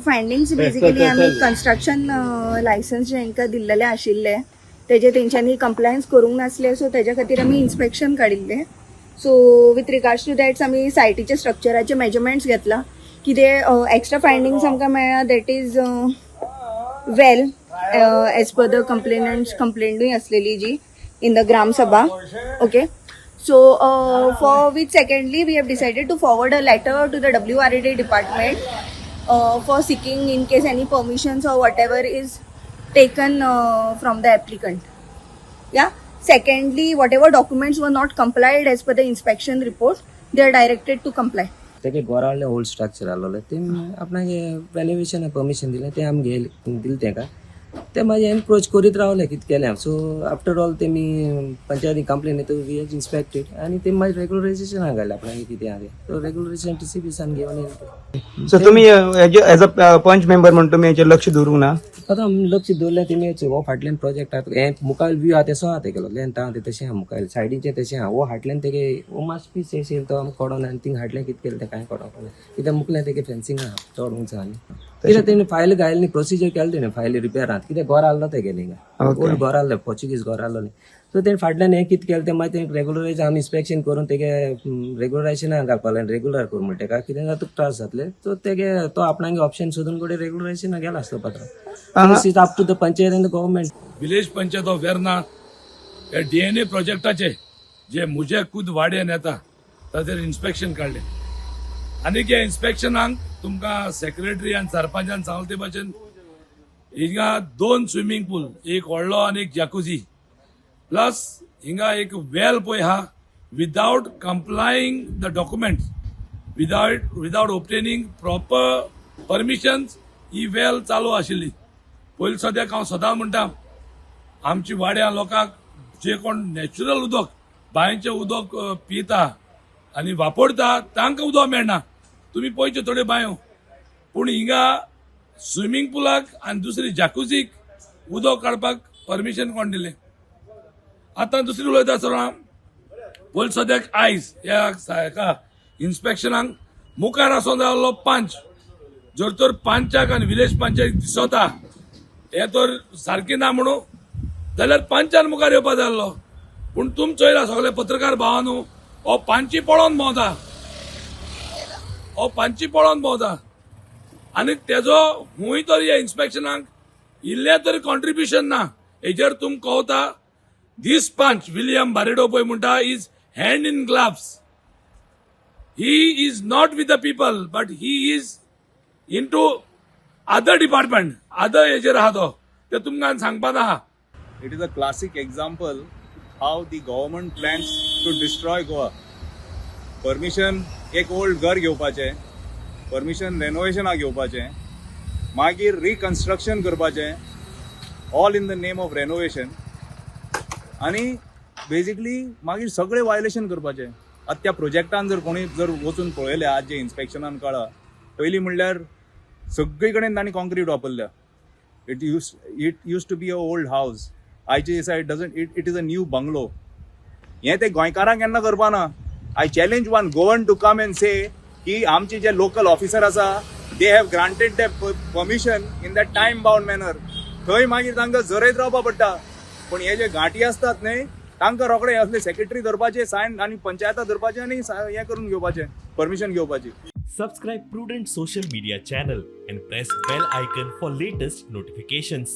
फायंडिंग्स basically आमी construction licence जे हांकां दिल्लेले आशिल्ले, तेजे तेंच्यांनी कंप्लायन्स करूंक नासले, सो तेज्या खातीर आमी इन्स्पेक्शन काडिल्ले. So with regards to that आमी सायटीचे स्ट्रक्चराचे मेजरमेंट्स घेतला. कितें एक्स्ट्रा फायंडिंग्स आमकां मेळ्ळा, that is well, as per the complainants कंप्लेंटूय आसलेली जी in the Gram Sabha, okay. So for which secondly we have decided to forward a letter to the WRAD department for seeking in case any permissions or whatever is taken from the applicant. Yeah. Secondly, whatever documents were not complied as per the inspection report, they are directed to comply. तेगे घरा old structure आसलेलें. ते आपणागे रेनोवेशना permission दिलें, तें आमी घेयलें, दिलें तेका. ते मागीर एनक्रोच करीत रावले, कितें केलें. सो आफ्टर ऑल तेमी पंचायती कंप्लेन येता, we have inspected आनी ते मागीर रेगुलरायझेशना घालें आपणागे कितें आहा तें. सो रेगुलरायझेशन टीसीपी ऑफिसान घेवन येयले ते. सो तुमी एज अ पंच मेंबर म्हणून तुमी हेचेर लक्ष दवरूंक ना? आतां आमी लक्ष दवरलें. तेमी हो फाटल्यान प्रोजेक्ट आहा, हें मुखार व्यू आहा तेसो आहा तेगेलो, लेंथ आहा तें तशें आहा, मुखार सायडीचें तशें आहा. हो हाटल्यान तेगे हो मातसो पीस येशील तो आमकां कोडोन आनी थिंग हाडलें कितें केलें तें कांय कोडोंक ना, कित्याक मुखल्यान तेगे फेन्सिंग आहा चड उंच आहा न्ही. कित्याक तेणी फायल घायली न्ही, प्रोसिजर केलें तेणें, फायल रिपेर आहा. कित्याक घर आहलो तेगेलें हिंगा, ओल्ड घर आहलें, पोर्चुगीज घर आहलोलें. सो तेणी फाटल्यान हें कितें केलें तें मागीर तें रेगुलरायज आमी इन्स्पेक्शन करून तेगे रेगुलरायझेशना घालपा लागलें, रेगुलर कर म्हणटा तेका, कितें जाता तुका त्रास जातले. सो तेगे तो आपणागे ऑप्शन सोदून कडेन रेगुलरायझेशना गेला आसतो पात्र. It's up to the panchayat and the government. Village panchayat of Verna ह्या डीएनए प्रोजेक्टाचे जे म्हजे खुद वाड्यान येता ताचेर इन्स्पेक्शन काडलें आनी ह्या इन्स्पेक्शनाक तुमकां सेक्रेटरी आनी सरपंचान सांगले ते भाशेन हिंगा दोन स्विमींग पूल, एक व्हडलो आनी एक जॅकुझी, प्लस हिंगा एक वेल पळय आहा, without complying the documents, without obtaining proper permissions ही वेल चालू आशिल्ली. पयलीं सद्याक हांव सदां म्हणटा, आमची वाड्या लोकांक जे कोण नॅचरल उदक, बांयचें उदक पिता आनी वापरता, तांकां उदक मेळना. तुमी पळयच्यो थोड्यो बांयो, पूण हिंगा स्विमींग पुलाक आनी दुसरी जाकुझीक उदक काडपाक परमिशन कोण दिलें? आतां दुसरी उलयता आसतना पयलीं सद्याक आयज ह्या हेका इन्स्पेक्शनाक मुखार आसोन जाय आहलो पंच. जर तर पंचाक आनी विलेज पंचायत दिसता हें तर सारकें ना म्हणून जाल्यार पंचान मुखार येवपा जाय आहलो. पूण तुम चोयला सगळे पत्रकार भावानू, हो पांची पळोवन भोंवता, हो पांची पळोवन भोंवता आनी तेजो हुंय तरी ह्या इन्स्पेक्शनाक इल्लें तरी कॉन्ट्रिब्युशन ना. हेजेर तुमकां कळता, दीस पंच विलियम बारेडो पळय म्हणटा is hand in gloves. He is not with the people, but he is into other department, other हेजेर आहा तो, ते तुमकां सांगपाक आहा. It is a classic example how the government plans to destroy Goa. Permission एक ओल्ड घर घेवपाचें, परमिशन रेनोवेशनाक घेवपाचें, मागीर रिकन्स्ट्रक्शन करपाचें, all in the name of renovation, आनी बेजिकली मागीर सगळे वायलेशन करपाचें. आतां त्या प्रोजेक्टान जर कोणी जर वचून पळयलें, आज जे इन्स्पेक्शनान कळ्ळा, पयलीं म्हणल्यार सगळी कडेन तांणी कॉन्क्रीट वापरल्या. It used to be a old house. आयच्या दिसा it doesn't, it is a new bungalow. हें ते गोंयकारांक केन्ना करपा ना. I challenge one Goan to come and say की आमचे जे लोकल ऑफिसर आसा, they have granted the permission in that time bound manner. थंय मागीर तांकां जरयत रावपा पडटा. पूण हे जे घांटी आसतात न्हय, तांकां रोखडे असले सेक्रेटरी धरपाचे, सायन आनी पंचायता धरपाचे आनी हें करून घेवपाचें, परमिशन घेवपाची. Subscribe Prudent Social Media channel and press bell icon for latest notifications.